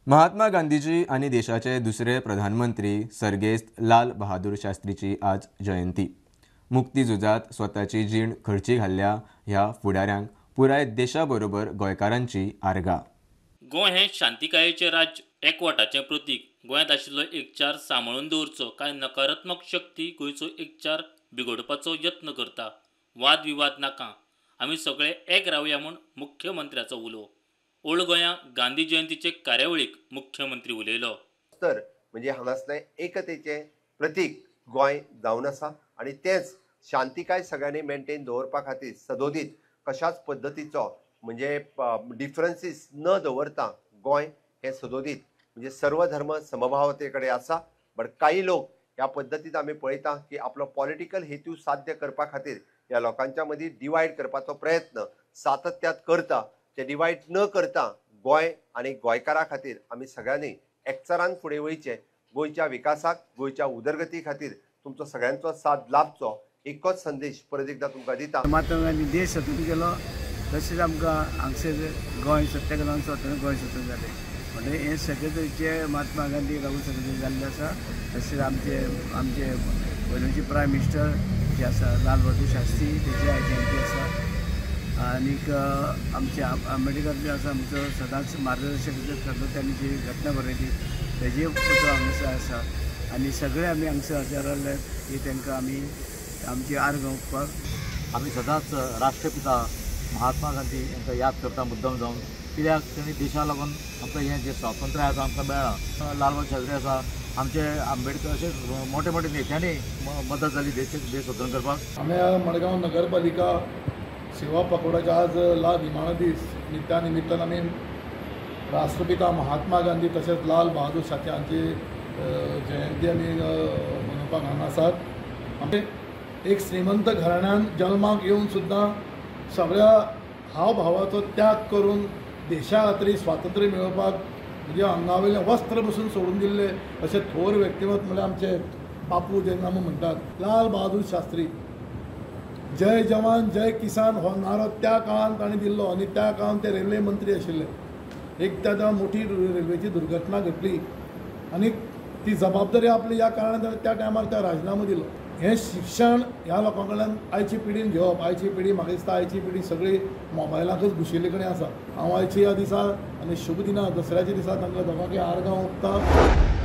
महात्मा गांधीजी आनी देशाचे दुसरे प्रधानमंत्री सर्गेस्त लाल बहादूर शास्त्रीची आज जयंती। मुक्ती झुजात स्वताची जीण खर्ची घाल्ल्या ह्या फुडाऱ्यांक पुराय देशा बरोबर गोंयकारांची आर्गां। गोंय हें शांतिकायेचें राज्य, एकवटाचें प्रतीक। गोंयांत आशिल्लो एकचार सांबाळून दवरचो। कांय नकारात्मक शक्ती गोंयचो एकचार बिगोडपाचो यत्न करता। वादविवाद नाका, आमी सगळे एक रावया म्हूण मुख्यमंत्र्याचो उलो। ओल्ड गोंया गांधी जयंतीचे कार्यावळीक मुख्यमंत्री उलयलो। तर म्हणजे हांगासलें एकतेचें प्रतीक गोंय जावन आसा आनी तेंच शांतिकाय सगळ्यांनी मेंटेन दवरपा खातीर सदोदीत कशाच पद्दतीचो म्हणजे डिफरन्सीस न दवरता गोंय हें सदोदीत म्हणजे सर्व धर्म समभावते कडेन आसा। बट काही लोक ह्या पद्दतीत आमी पळयता की आपलो पॉलिटिकल हेतू साध्य करपा खातीर ह्या लोकांच्या मदीं डिवायड करपाचो प्रयत्न सातत्यात करता। ते डिवायड न करता गोंय आनी गोंयकारां खातीर आमी सगळ्यांनी एकचारान फुडें वयचें। गोंयच्या विकासाक, गोंयच्या उदरगती खातीर तुमचो सगळ्यांचो साथ लाभचो एकच संदेश परत एकदा तुमकां दिता। महात्मा गांधी देश स्वतंत्र केलो, तशेंच आमकां हांगसर गोंय सत्याग्रहान स्वतंत्र गोंय स्वतंत्र जालें। म्हणजे हें सगळे तरेचे महात्मा गांधी लागून सगळें जाल्लें आसा। तशेंच आमचे आमचे पयलींचे प्रायम मिनिस्टर जे आसा लाल बहादूर शास्त्री तेजी जयंती आसा। आनीक आमचे आंबेडकर जे आसा आमचो सदांच मार्गदर्शक ठरलो, त्यांनी जी घटना बरयली तेजी फोटो हांगासर आसा। आनी सगळे आमी हांगसर हजर रावले की तांकां आमी आमची आर्गां ओंपपाक। आमी सदांच राष्ट्रपिता महात्मा गांधी हांकां याद करता मुद्दम जावन, कित्याक तांणी देशा लागून आमकां हें जें स्वातंत्र्य आसा आमकां मेळ्ळां। लाल बहादूर शास्त्री आसा, आमचे आंबेडकर अशे मोठे मोठे नेत्यांनी मदत जाली देश स्वतंत्र करपाक। आमी मडगांव नगरपालिका सेवा पखवाड्याचे आज लाल निमाणो दीस आनी त्या निमित्तान आमी राष्ट्रपिता महात्मा गांधी तशेंच लाल बहादूर शास्त्री हांची जयंती आमी मनोवपाक हांगा आसात। आमी एक श्रीमंत घराण्यान जल्माक येवन सुद्दां सगळ्या हावभावाचो त्याग करून देशा खातीर स्वातंत्र्य मेळोवपाक म्हणजे आंगावयलें वस्त्र बसून सोडून दिल्ले अशें थोर व्यक्तिमत्व म्हणल्यार आमचे बापू जेन्ना आमी म्हणटात लाल बहादूर शास्त्री। जय जवान जय किसान हो नारो त्या काळान ताणें दिल्लो आनी त्या काळान ते रेल्वे मंत्री आशिल्ले। एक त्या मोठी रेल्वेची दुर्घटना घडली आनी ती जबाबदारी आपली ह्या कारणान ताणें त्या टायमार त्या राजिनामो दिलो। हें शिक्षण ह्या लोकां कडल्यान आयची पिढीन घेवप। आयची पिढी म्हाका दिसता आयची पिढी सगळी मोबायलाकच घुशिल्ले कडेन आसा। हांव आयच्या ह्या दिसा आनी शुभ दिना दसऱ्याच्या दिसा तांकां दोगांकय आर्गां ओंपता।